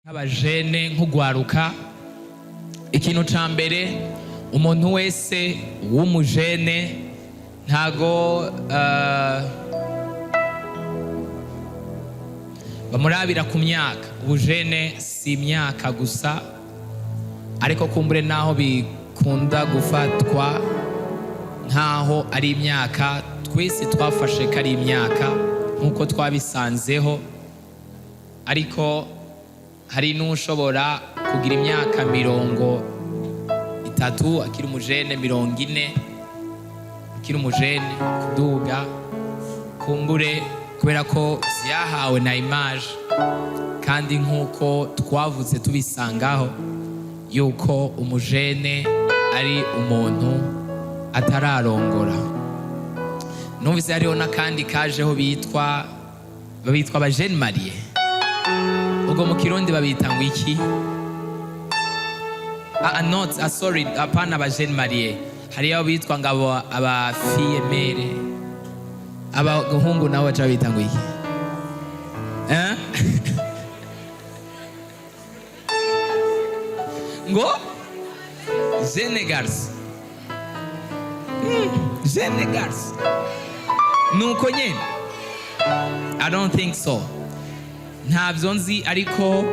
Nk'abajene, nk'ugwaruka, ikintu ca mbere, umuntu wese w'umujene ntago bamurabira ku myaka. Ubujene si imyaka gusa, ariko kumbure naho bikunda gufatwa nkaho ari imyaka, twese twafashe ko ari imyaka nk'uko twabisanzeho. Ariko hari n'ushobora kugira imyaka 30 akiri umujene, 40 akiri umujene, kuduga. Kumbure kubera ko vyahawe na image, kandi nk'uko twavuze tubisangaho yuko umujene ari umuntu atararongora. Numvise hariho n'akandi kajeho bitwa abajene mariés. Ubwo mu Kirundi babita ngo iki? Ah, not, ah, sorry, apana abajene mariés. Hariyo bitwa ngo abo aba fille-mère. Abahungu nabo baca babita ngo iki, eh? Ngo jeune garçon. Jeune garçon nuko nyene. I don't think so, ntabyo nzi. Ariko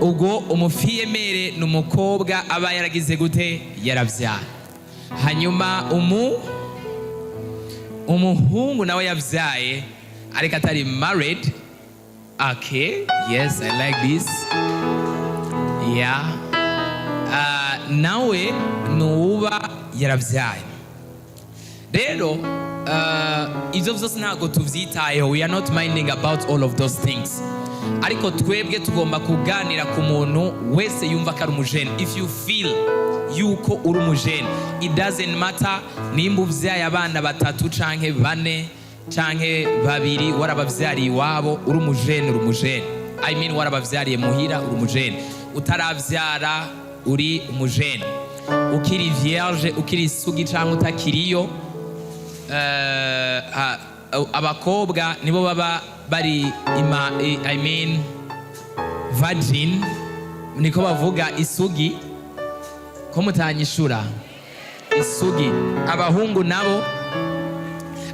ubwo umufille-mère ni umukobwa aba yaragize gute? Yarabyara. Hanyuma umuhungu nawe yabyaye ariko atari married. Okay, yes, I like this, yeah. Nawe ni uwuba yarabyaye. Rero ibyo byose ntabwo tubyitayeho, we are not minding about all of those things. Ariko twebwe tugomba kuganira ku muntu wese yumva ko ari umujene. If you feel yuko uri umujene, it doesn't matter nimba uvyaye abana batatu canke bane canke babiri, warabavyariye iwabo, uri umujene, uri umujene. I mean, warabavyariye muhira, uri umujene. Utaravyara, uri umujene. Ukiri vierge, ukiri isugi canke utakiriyo. Abakobwa nibo baba bari I mean virgin, niko bavuga, isugi. Ko mutanyishura? Isugi. Abahungu nabo,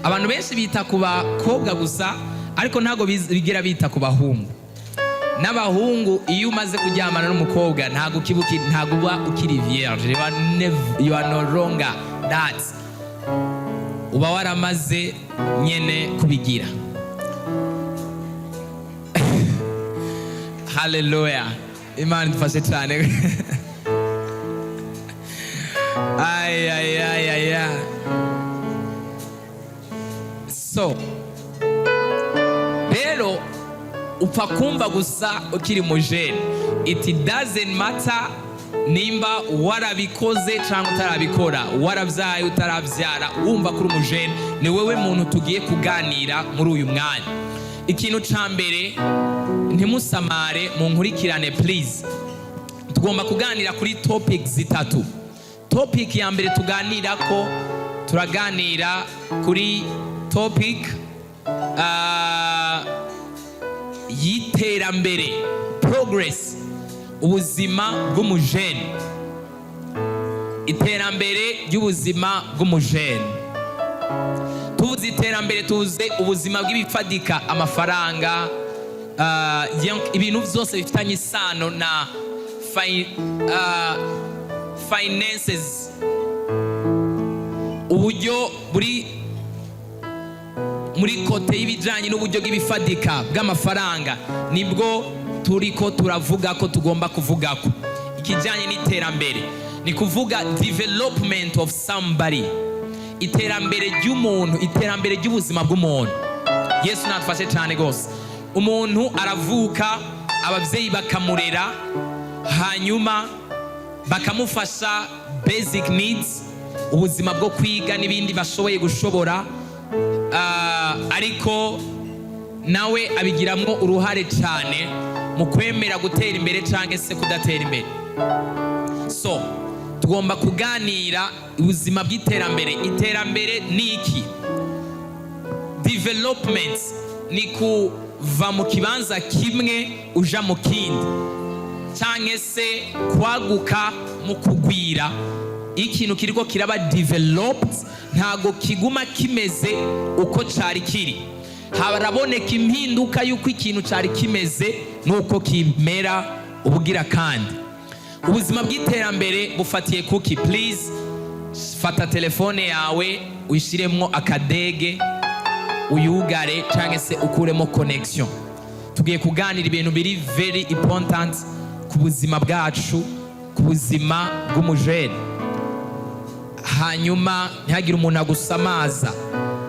abantu benshi bita ku bakobwa gusa, ariko ntabwo bigera bita ku bahungu. N'abahungu, iyo umaze kuryamana n'umukobwa, ntabwo ntabwo uba ukiri vierge. You are no longer that. Uba waramaze nyene kubigira. Haleluya, Imana idufashe cyane. Ay, ay, ay, ay, ay. So rero upfa kumva gusa ukiri mujene. It doesn't matter nimba warabikoze cyangwa utarabikora, warabyaye, utarabyara, wumva ko uri umujene, ni wowe muntu tugiye kuganira muri uyu mwanya. Ikintu ca mbere, ntimusamare, munkurikirane please. Tugomba kuganira kuri topic zitatu. Topic ya mbere tuganira ko, turaganira kuri topic y'iterambere, progress, ubuzima bw'umujene, iterambere ry'ubuzima bw'umujene. Tuvuze iterambere, tuvuze ubuzima bw'ibifatika, amafaranga, ibintu byose bifitanye isano na finances, uburyo buri muri côté y'ibijyanye n'uburyo bw'ibifatika bw'amafaranga, nibwo turiko turavuga ko tugomba kuvuga ko ikijyanye n'iterambere ni kuvuga development of somebody, iterambere ry'umuntu, iterambere ry'ubuzima bw'umuntu. Yesu natufashe cyane rwose. Umuntu aravuka, ababyeyi bakamurera, hanyuma bakamufasha basic needs, ubuzima bwo kwiga n'ibindi bashoboye gushobora. Ariko nawe abigiramo uruhare cyane mu kwemera gutera imbere cyangwa se kudatera imbere. So tugomba kuganira ubuzima bw'iterambere. Iterambere ni iki? Development ni kuva Kuva mu kibanza kimwe uja mu kindi, cyangwa se kwaguka mu kugwira. Iyo ikintu kiriko kiraba developed, ntago kiguma kimeze uko cari kiri. Haraboneka impinduka y'uko ikintu cari kimeze n'uko kimera ubugira. Kandi ubuzima bw'iterambere bufatiye kuki? Please, fata telefone yawe, uyishyiremo akadege, uyugare cyangwa se ukuremo connection. Tugiye kuganira ibintu biri very important ku buzima bwacu, ku buzima bw'umujene. Hanyuma ntihagire umuntu agusamaza.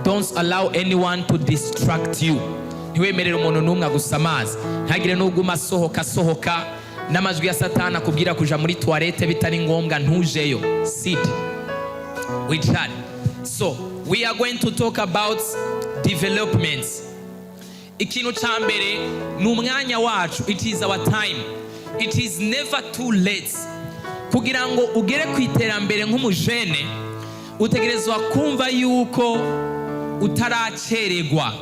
Don't allow anyone to distract you. Ntiwemerere umuntu n'umwe agusamaza. Ntihagire n'uguma asohoka asohoka n'amajwi ya Satani akubwira kuja muri toilette bitari ngombwa. Ntujeyo, sit, wicare. So we are going to talk about developments. Ikintu cya mbere ni umwanya wacu. It is our time. It is never too late. Kugira ngo ugere ku iterambere nk'umujene, utegerezwa kumva yuko utaracererwa.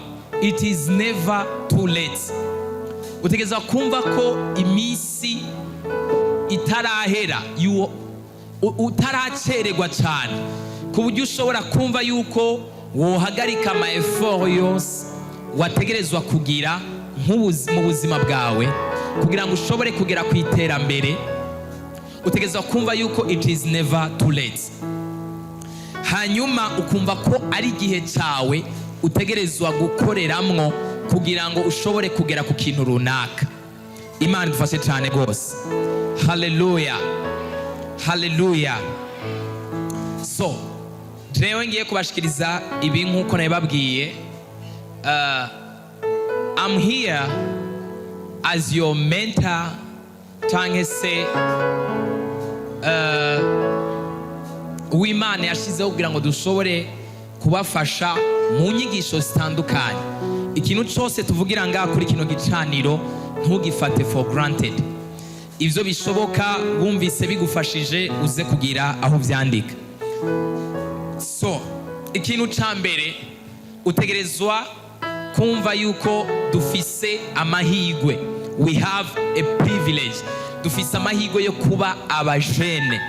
It is never too late. Utegerezwa kumva ko iminsi itarahera, utaracererwa cyane ku buryo ushobora kumva yuko wohagarika ama effort yose wategerezwa kugira mu buzima bwawe kugira ngo ushobore kugera ku iterambere. Utegerezwa kumva yuko it is never too late. Hanyuma ukumva ko ari igihe cyawe utegerezwa gukoreramwo kugira ngo ushobore kugera ku kintu runaka. Imana idufashe cyane rwose. Haleluya, haleluya. So jewe ngiye kubashikiriza ibi nk'uko nabibabwiye. I'm here as your mentor, cyangwa se uw'Imana yashizeho kugira ngo dushobore kubafasha mu nyigisho zitandukanye. Ikintu cyose tuvugira ngaha kuri kino gicaniro, ntugifate for granted. Ibyo bishoboka wumvise bigufashije, uze kugira aho ubyandika. So ikintu cya mbere, utegerezwa kumva yuko dufise amahirwe. We have a privilege. Dufise amahirwe yo kuba abajene.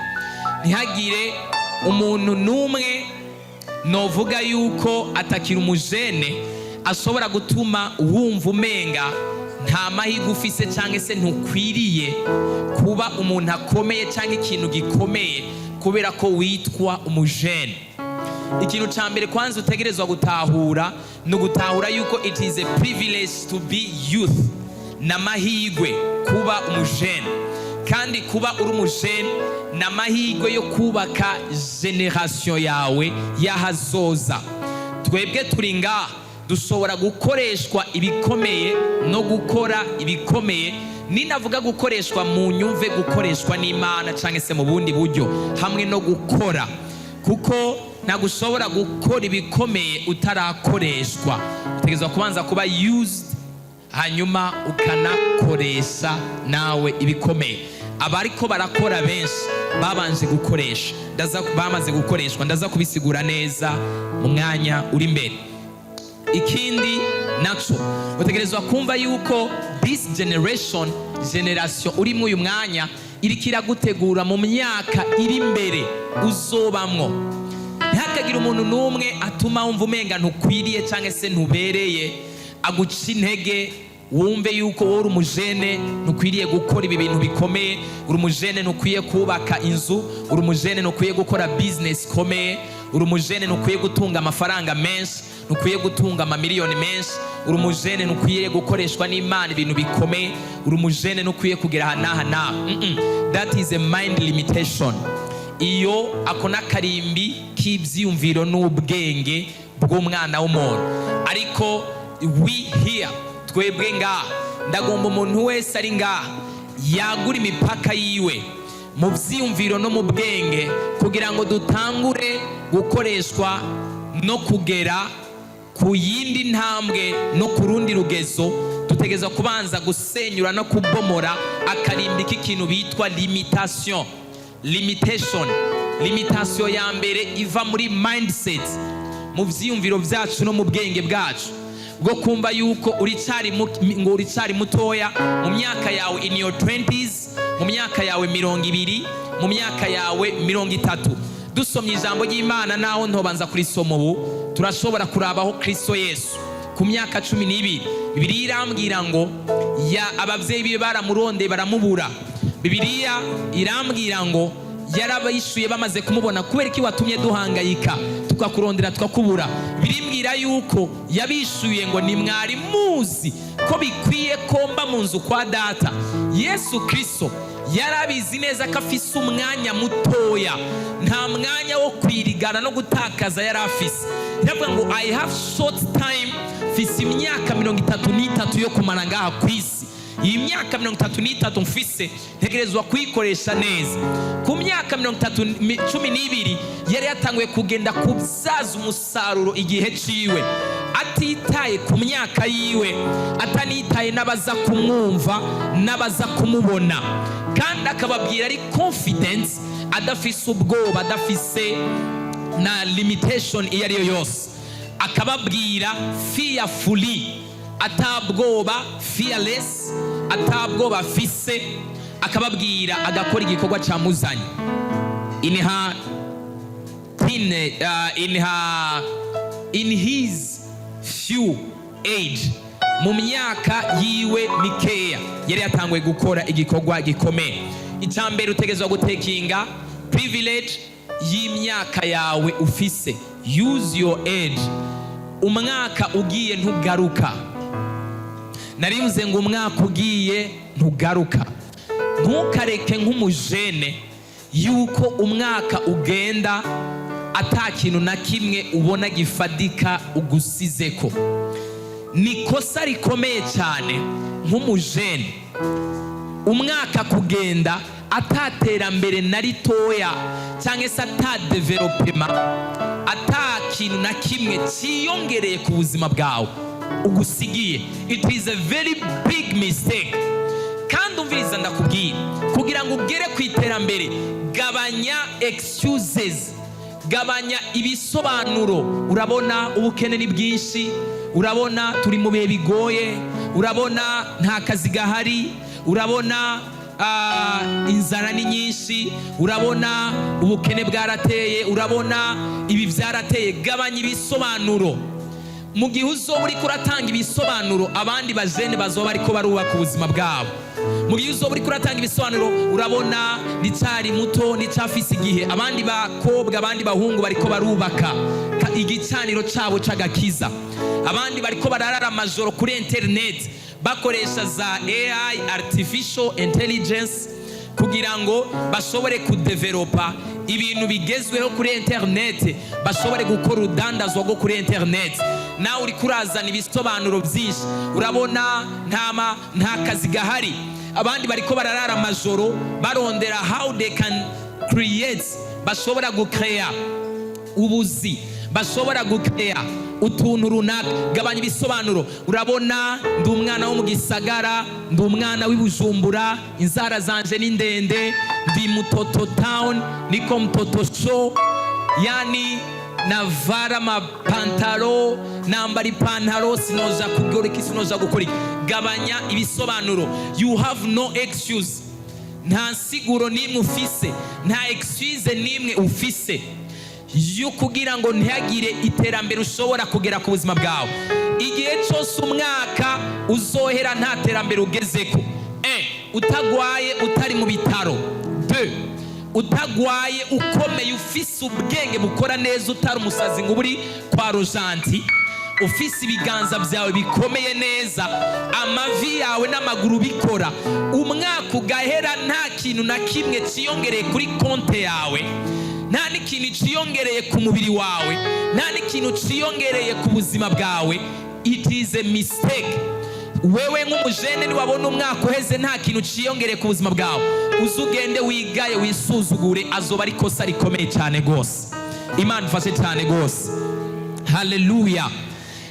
Ntihagire umuntu n'umwe novuga yuko atakira umujene ashobora gutuma wumva umenga nta mahirwe ufise, cyangwa se ntukwiriye kuba umuntu akomeye cyangwa ikintu gikomeye kubera ko witwa umujene. Ikintu cya mbere kwanza utegerezwa gutahura ni ugutahura yuko it is a privilege to be youth. Ni amahirwe kuba umujene, kandi kuba uri umujene ni amahirwe yo kubaka génération yawe y'ahazoza. Twebwe turi ngaha, dushobora gukoreshwa ibikomeye no gukora ibikomeye. Ninavuga gukoreshwa, mu nyumve gukoreshwa n'Imana cyangwa se mu bundi buryo, hamwe no gukora, kuko ntabwo ushobora gukora ibikomeye utarakoreshwa. Utegerezwa kubanza kuba used, hanyuma ukanakoresha nawe ibikomeye. Abariko barakora benshi babanje gukoresha, bamaze gukoreshwa. Ndaza kubisigura neza mu mwanya uri imbere. Ikindi naco, utegerezwa kumva yuko this generation, generation urimo uyu mwanya, iriko iragutegura mu myaka iri imbere uzobamwo. Ntihakagire umuntu n'umwe atuma wumva umenga ntukwiriye cyangwa se ntubereye, aguca intege, wumve yuko wowe uri umujene ntukwiriye gukora ibi bintu bikomeye, uri umujene ntukwiye kubaka inzu, uri umujene ntukwiye gukora business ikomeye, uri umujene ntukwiye gutunga amafaranga menshi, ntukwiye gutunga amamiliyoni menshi, uri umujene ntukwiye gukoreshwa n'Imana ibintu bikomeye, uri umujene ntukwiye kugera aha n'aha n'aha. That is a mind limitation. Iyo ako n'akarimbi k'ibyiyumviro n'ubwenge bw'umwana w'umuntu. Ariko we here, twebwe ngaha, ndagomba umuntu wese ari ngaha yagura imipaka yiwe mu byiyumviro no mu bwenge, kugira ngo dutangure gukoreshwa no kugera ku yindi ntambwe no ku rundi rugezo. Dutegerezwa kubanza gusenyura no kubomora akarimbi k'ikintu bitwa limitation. Limitation, limitation ya mbere iva muri mindset, mu byiyumviro byacu no mu bwenge bwacu. bwo kumva yuko ngo uricari mutoya mu myaka yawe, in your 20s, mu myaka yawe 20, mu myaka yawe 30. Dusomye ijambo ry'Imana, naho ntobanza kurisoma ubu, turashobora kurabaho Kristo Yesu ku myaka 12. Bibiliya irambwira ngo ya ababyeyi biwe baramurondeye baramubura. Bibiliya irambwira ngo yarabishuye bamaze kumubona: "Kubera iki watumye duhangayika, tukakurondera tukakubura?" Birimbwira yuko yabishuye ngo: "Nimwari muzi ko bikwiye ko mba mu nzu kwa Data?" Yesu Kristo yarabizi neza ko afise umwanya mutoya, nta mwanya wo kwirigana no gutakaza yari afise. Yaravuga ngo: "I have short time, mfise imyaka 33 yo kumara ngaha ku isi. Iyi myaka 33 mfise ntegerezwa kuyikoresha neza." Ku myaka 30, 12, yari yatanguye kugenda kubyaza umusaruro igihe ciwe, atitaye ku myaka yiwe, atanitaye n'abaza kumwumva n'abaza kumubona, kandi akababwira ari confidence, adafise ubwoba, adafise na limitation iyo ari yo yose. Akababwira fearfully, atabwoba, fearless, atabwoba afise. Akababwira, agakora igikorwa camuzanye. In his few age, mu myaka yiwe mikeya, yari yatanguye gukora igikorwa gikomeye. Icya mbere, utegerezwa gutakinga privilege y'imyaka yawe ufise. Use your age. Umwaka ugiye ntugaruka. Narivuze ngo umwaka ugiye ntugaruka. Ntukareke nk'umujene yuko umwaka ugenda ata kintu na kimwe ubona gifadika ugusizeko. Ni ikosa rikomeye cyane nk'umujene umwaka kugenda ataterambere na ritoya, cyangwa se ata développement, ata kintu na kimwe cyiyongereye ku buzima bwawe ugusigiye. It is a very big mistake. Kandi umviriza ndakubwira, kugira ngo ugere ku iterambere, gabanya excuses, gabanya ibisobanuro. Urabona ubukene ni bwinshi, urabona turi mu bihe bigoye, urabona nta kazi gahari, urabona inzara ni nyinshi, urabona ubukene bwarateye, urabona ibi byarateye. Gabanya ibisobanuro. Mu gihe uzoba uriko uratanga ibisobanuro, abandi bajene bazoba bariko barubaka ubuzima bwabo. Mu gihe uzoba uriko uratanga ibisobanuro, urabona nicari muto, nicafise igihe, abandi bakobwa, abandi bahungu bariko barubaka igicaniro cabo c'agakiza, abandi bariko bararara amajoro kuri interineti bakoresha za AI, artificial intelligence, kugira ngo bashobore kudevelopa ibintu bigezweho kuri interineti, bashobore gukora urudandazwa rwo kuri interineti. Nawe uri kurazana ibisobanuro byinshi: urabona nta kazi gahari. Abandi bariko bararara amajoro barondera how they can create, bashobora gucreya ubuzi, bashobora gucreya utuntu runaka. Gabanya ibisobanuro. Urabona ndi umwana wo mu gisagara, ndi umwana w'i Bujumbura, inzara zanje ni ndende, ndi mutoto town, niko mtoto show, yani navara amapantaro, nambara ipantaro, sinoja kugura iki, sinoja gukora iki. Gabanya ibisobanuro. You have no excuse. Nta nsiguro n'imwe ufise, nta excuse n'imwe ufise yo kugira ngo ntihagire iterambere ushobora kugera ku buzima bwawe. Igihe cyose umwaka uzohera nta terambere ugezeko, un, utagwaye, utari mu bitaro; deux, utagwaye, ukomeye, ufise ubwenge bukora neza, utari umusazi ngo uri kwa rojanti, ufise ibiganza byawe bikomeye neza, amavi yawe n'amaguru bikora, umwaka ugahera nta kintu na kimwe cyiyongereye kuri konte yawe, nta n'ikintu cyiyongereye ku mubiri wawe, nta n'ikintu cyiyongereye ku buzima bwawe, it is a mistake. Wewe nk'umujene, niwabona umwaka uheze nta kintu cyiyongereye ku buzima bwawe, uze ugende wigaye, wisuzugure. Azoba ari ikosa rikomeye cyane rwose. Imana ifashe cyane rwose. Haleluya.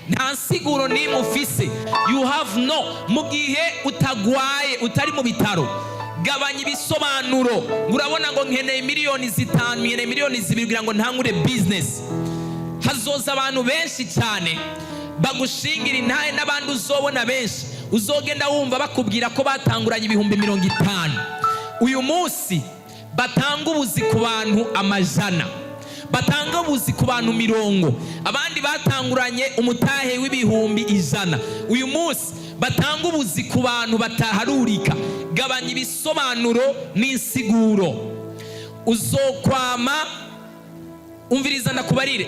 Nta nsiguro n'imwe ufise. You have no, mu gihe utagwaye, utari mu bitaro, gabanya ibisobanuro. Ngo urabona ngo nkeneye miliyoni 5, nkeneye miliyoni 2 kugira ngo ntangure business. Hazoza abantu benshi cyane Bagushingira intahe n'abandi uzobona benshi, uzogenda wumva bakubwira ko batanguranye 50,000, uyu munsi batanga ubuzi ku bantu amajana, batanga ubuzi ku bantu mirongo. Abandi batanguranye umutahe w'100,000, uyu munsi batanga ubuzi ku bantu bataharurika. Gabanya ibisobanuro n'insiguro. Uzokwama umviriza, ndakubarire,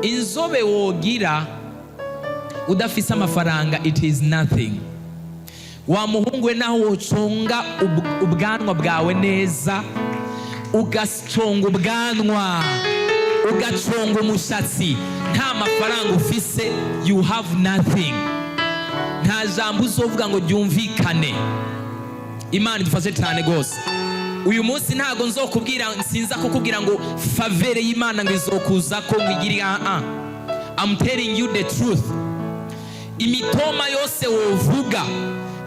inzobe wogira udafise amafaranga, it is nothing. Wa muhungu we, naho woconga ubwanwa bwawe neza, ugaconga ubwanwa, ugaconga umushatsi, nta mafaranga ufise, you have nothing. Nta jambo uzovuga ngo ryumvikane. Imana idufashe cyane rwose. Uyu munsi ntabwo nzokubwira, sinza kukubwira ngo faveur y'Imana ngo izokuza ko ngo igire. Ah, I'm telling you the truth. Imitoma yose wovuga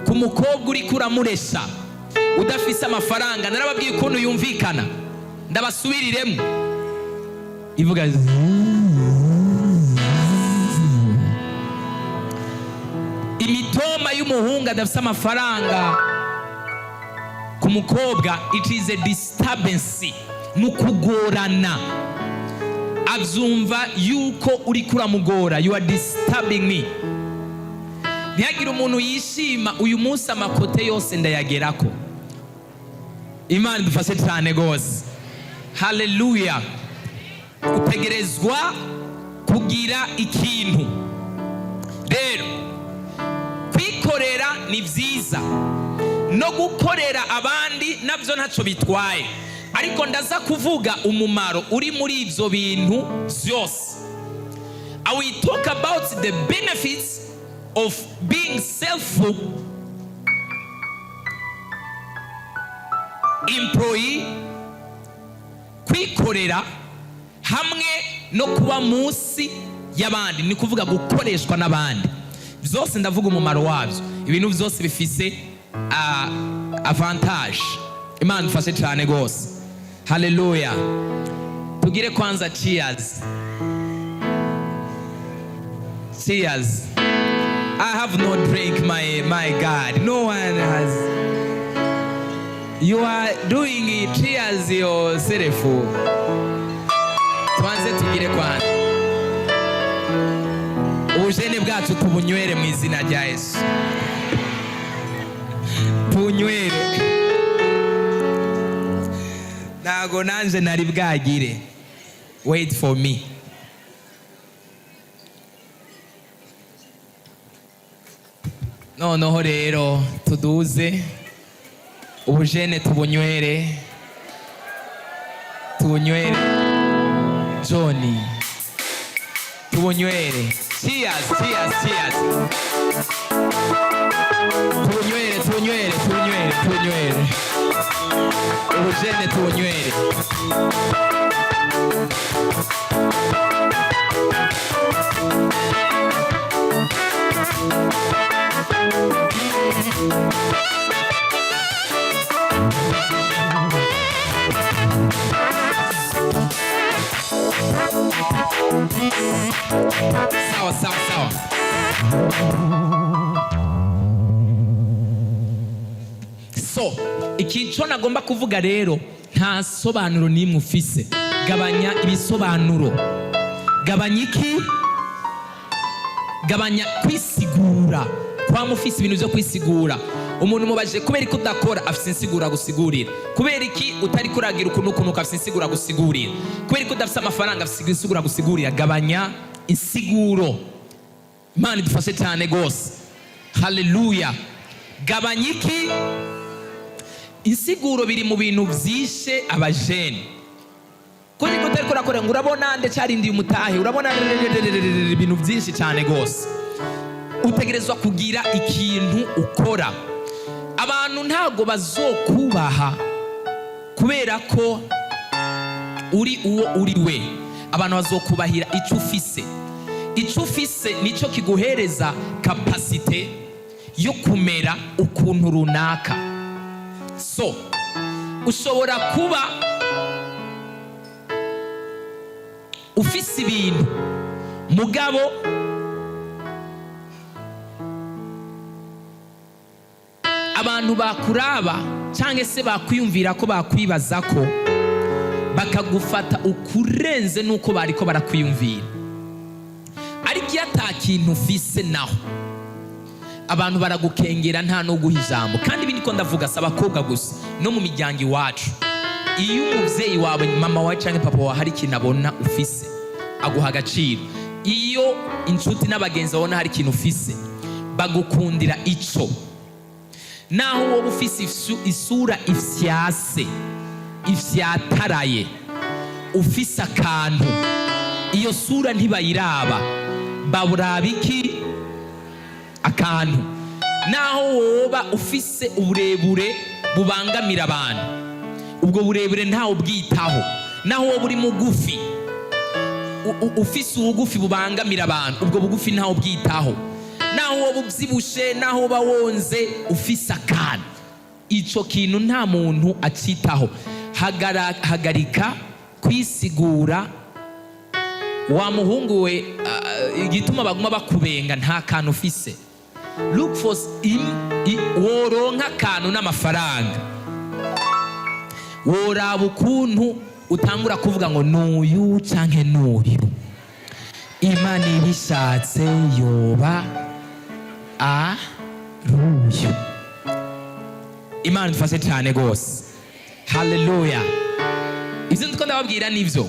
ku mukobwa uriko uramuresha udafise amafaranga, narababwiye ukuntu yumvikana, ndabasubiriremo: ivuga imitoma y'umuhungu adafise amafaranga ku mukobwa, it is a disturbance, ni ukugorana. Abyumva yuko uriko uramugora: "You are disturbing me." Ntihagire umuntu yishima. Uyu munsi amakote yose ndayagerako. Imana idufashe cyane rwose. Haleluya. Utegerezwa kugira ikintu. Rero kwikorera ni byiza, no gukorera abandi nabyo ntacyo bitwaye, ariko ndaza kuvuga umumaro uri muri ibyo bintu byose. I will talk about the benefits of being self employee, kwikorera hamwe no kuba munsi y'abandi, ni kuvuga gukoreshwa n'abandi. Byose ndavuga umumaro wabyo. Ibintu byose bifise avantage. Imana ifashe cyane rwose. Haleluya. Tugire kwanza cheers, cheers. I have no drink. My God, no one has. You are doing it, cheers yourself. Tubanze tugire kwanza ubujene bwacu, tubunywere mu izina rya Yesu, tunywere. Ntago nanje nari bwagire. Wait for me. Noneho rero tuduze ubujene, tubunywere, tubunywere. Johnny, tubunywere. Cheers, cheers, cheers. Tubunywere, tubunywere, tubunywere, tubunywere ubujene, tubunywere. Sawa sawa sawa. So ikintu nagomba kuvuga rero, nta sobanuro n'imwe ufise. Gabanya ibisobanuro. Gabanya iki? Gabanya kwisigura. Kwama ufise ibintu byo kwisigura. Umuntu mubajije kubera ko udakora, afise insigura gusigurira. Kubera iki utari kuragira ukuntu ukuntu, afise insigura gusigurira. Kubera ko udafise amafaranga, afise insigura gusigurira. Gabanya insiguro. Imana idufashe cyane rwose. Haleluya. Gabanya iki? Insiguro. Biri mu bintu byishe abajene. Kuri ko utari kurakora ngo urabona ndacyarindiye umutahe, urabona ibintu byinshi cyane rwose. Utegerezwa kugira ikintu ukora. Abantu ntabwo bazokubaha kubera ko uri uwo uri we. Abantu bazokubahira icyo ufise. Icyo ufise nicyo kiguhereza capacité yo kumera ukuntu runaka. So ushobora kuba ufise ibintu, Mugabo abantu bakuraba cyangwa se bakwiyumvira ko bakwibaza ko bakagufata ukurenze nuko bariko barakwiyumvira. Ariko iyo ata kintu ufise, naho abantu baragukengera, nta no guha ijambo. Kandi ibi niko ndavuga si abakobwa gusa, no mu miryango iwacu. Iyo umubyeyi wawe, mama wawe cyangwa papa wawe, hari ikintu abona ufise, aguha agaciro. Iyo inshuti n'abagenzi babona hari ikintu ufise, bagukundira ico. Naho wowe ufise isura ifyase, ifyataraye, ufise akantu, iyo sura ntibayiraba, baburaba iki? Akantu. Naho woba ufise uburebure bubangamira abantu, ubwo burebure ntawe ubwitaho. Naho woba uri mugufi, ufise ubugufi bubangamira abantu, ubwo bugufi ntawe ubwitaho. Naho woba ubyibushe, naho woba wonze, ufise akantu, ico kintu nta muntu acitaho. Hagarika kwisigura, wa muhungu we. Igituma baguma bakubenga, nta kantu ufise. Look for woronka akantu n'amafaranga, woraba ukuntu utangura kuvuga ngo nuyu canke nuyu, Imana ibishatse yoba aruyu. Imana idufashe cyane rwose. Haleluya! Ibyo ndiko ndababwira nibyo.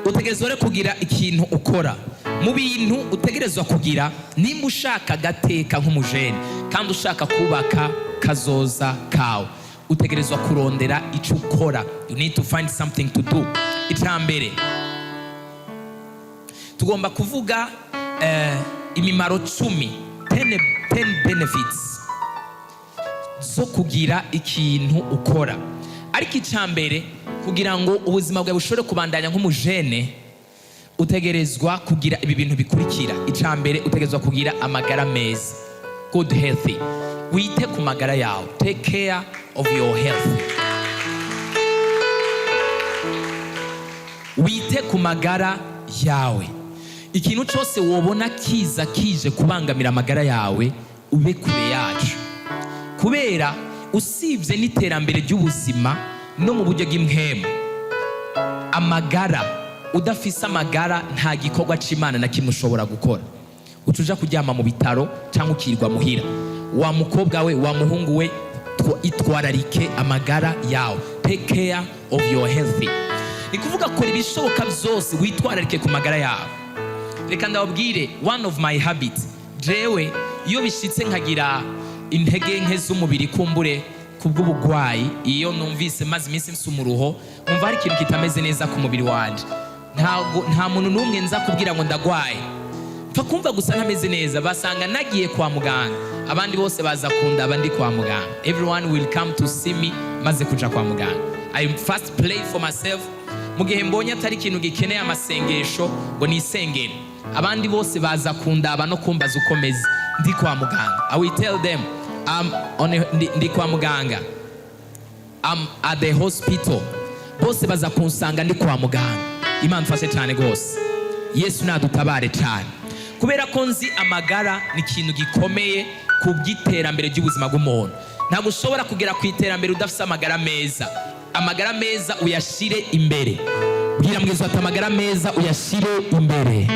Utegerezwa rero kugira ikintu ukora. Mu bintu utegerezwa kugira nimba ushaka agateka nk'umujene kandi ushaka kubaka kazoza kawe, utegerezwa kurondera icyo ukora. You need to find something to do. Icya mbere tugomba kuvuga, imimaro 10, 10 benefits zo kugira ikintu ukora. Ariko icya mbere, kugira ngo ubuzima bwawe bushobore kubandanya nk'umujene, utegerezwa kugira ibi bintu bikurikira. Icya mbere, utegerezwa kugira amagara meza, good health. Wite ku magara yawe, take care of your health. Wite ku magara yawe. Ikintu cyose wobona kiza kije kubangamira amagara yawe, ube kure yacu, kubera usibye n'iterambere ry'ubuzima, no mu buryo bw'impwemu, amagara, udafise amagara nta gikorwa c'Imana na kimwe ushobora gukora. Uca uja kuryama mu bitaro cyangwa ukirirwa muhira. Wa mukobwa we, wa muhungu we, itwararike amagara yawe, take care of your health. Ni kuvuga kora ibishoboka byose witwararike ku magara yawe. Reka ndababwire one of my habits. Jewe iyo bishitse nkagira intege nke z'umubiri, kumbure kubw'ubugwayi, iyo numvise maze iminsi mfise umuruho, nkumva hari ikintu kitameze neza ku mubiri wanje, ntago nta muntu n'umwe nza kubwira ngo ndagwaye. Mfa kumva gusa ntameze neza, basanga nagiye kwa muganga. Abandi bose baza kundaba ndi kwa muganga. Everyone will come to see me maze kuja kwa muganga. I first pray for myself. Mu gihe mbonye atari ikintu gikeneye amasengesho ngo nisengere, abandi bose baza kundaba no kumbaza uko meze ndi kwa muganga. I will tell them I'm on a, ndi kwa muganga, I'm at the hospital. Bose baza kunsanga ndi kwa muganga. Imana mfashe cyane rwose, Yesu nadutabare cyane, kubera ko nzi amagara ni ikintu gikomeye ku bw'iterambere ry'ubuzima bw'umuntu. Ntabwo ushobora kugera ku iterambere udafite amagara meza. Amagara meza uyashire imbere. Bwira mwiza ati: "Amagara meza uyashire imbere."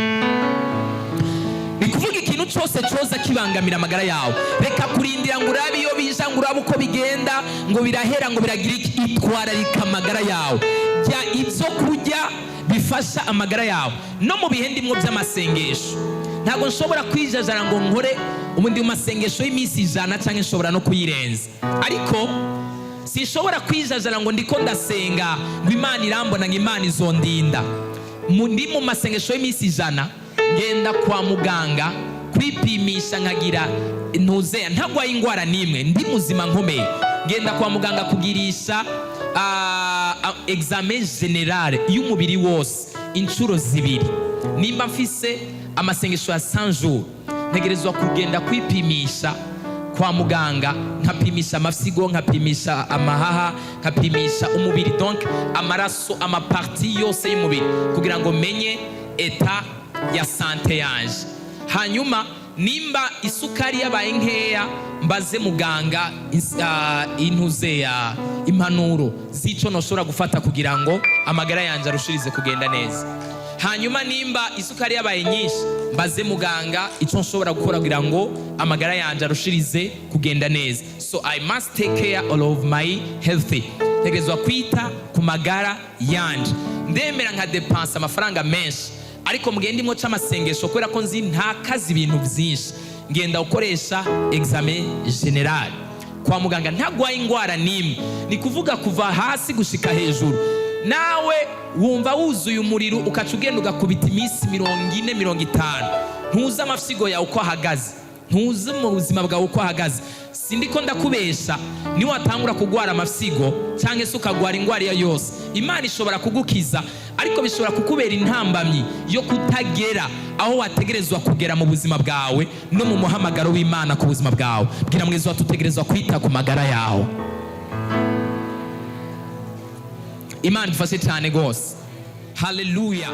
Ni kuvuga ikintu cyose cyoza kibangamira amagara yawe, reka kurindira ngo urabe iyo bija, ngo urabe uko bigenda, ngo birahera, ngo biragira iki. Itwararika amagara yawe, jya ibyo kurya bifasha amagara yawe. No mu bihe ndimwo by'amasengesho, ntabwo nshobora kwijajara ngo nkore. Ubu ndi mu masengesho y'iminsi 100 cyangwa nshobora no kuyirenza, ariko sinshobora kwijajara ngo ndiko ndasenga, ngo Imana irambona, ngo Imana izondinda. Ndi mu masengesho y'iminsi 100, ngenda kwa muganga kwipimisha, nkagira ntuzeya ntagwaye indwara n'imwe, ndi muzima nkomeye. Ngenda kwa muganga kugirisha examen général y'umubiri wose inshuro zibiri. Nimba mfise amasengesho ya 100 jours, ntegerezwa kugenda kwipimisha kwa muganga, nkapimisha amafyigo, nkapimisha amahaha, nkapimisha umubiri, donc amaraso, ama parties yose y'umubiri, kugira ngo menye état ya santé yanje. Hanyuma nimba isukari yabaye nkeya, mbaze muganga intuze ya impanuro z'ico noshobora gufata kugira ngo amagara yanje arushirize kugenda neza. Hanyuma nimba isukari yabaye nyinshi, mbaze muganga icyo nshobora gukora kugira ngo amagara yanje arushirize kugenda neza. So I must take care all of my health. Ntegerezwa kwita ku magara yanje. Ndemera nka dépensa amafaranga menshi, ariko mugende imwo c'amasengesho, kubera ko nzi ntakaza ibintu byinshi. Ngenda gukoresha examen général kwa muganga, ntagwaye ingwara n'imwe, ni kuvuga kuva hasi gushika hejuru. Nawe wumva wuzuye umuriro, ukaca ugenda ugakubita iminsi 40, 50, ntuzi amafyigo yawe uko ahagaze, ntuzi mu buzima bwawe uko ahagaze. Sindiko ndakubesha, niwatangura kugwara amafyigo cyangwa se ukagwara indwara iyo yose, Imana ishobora kugukiza, ariko bishobora kukubera intambamyi yo kutagera aho wategerezwa kugera mu buzima bwawe no mu muhamagaro w'Imana ku buzima bwawe. Bwira mwiza wawe, tutegerezwa kwita ku magara yawe. Imana idufashe cyane rwose. Haleluya.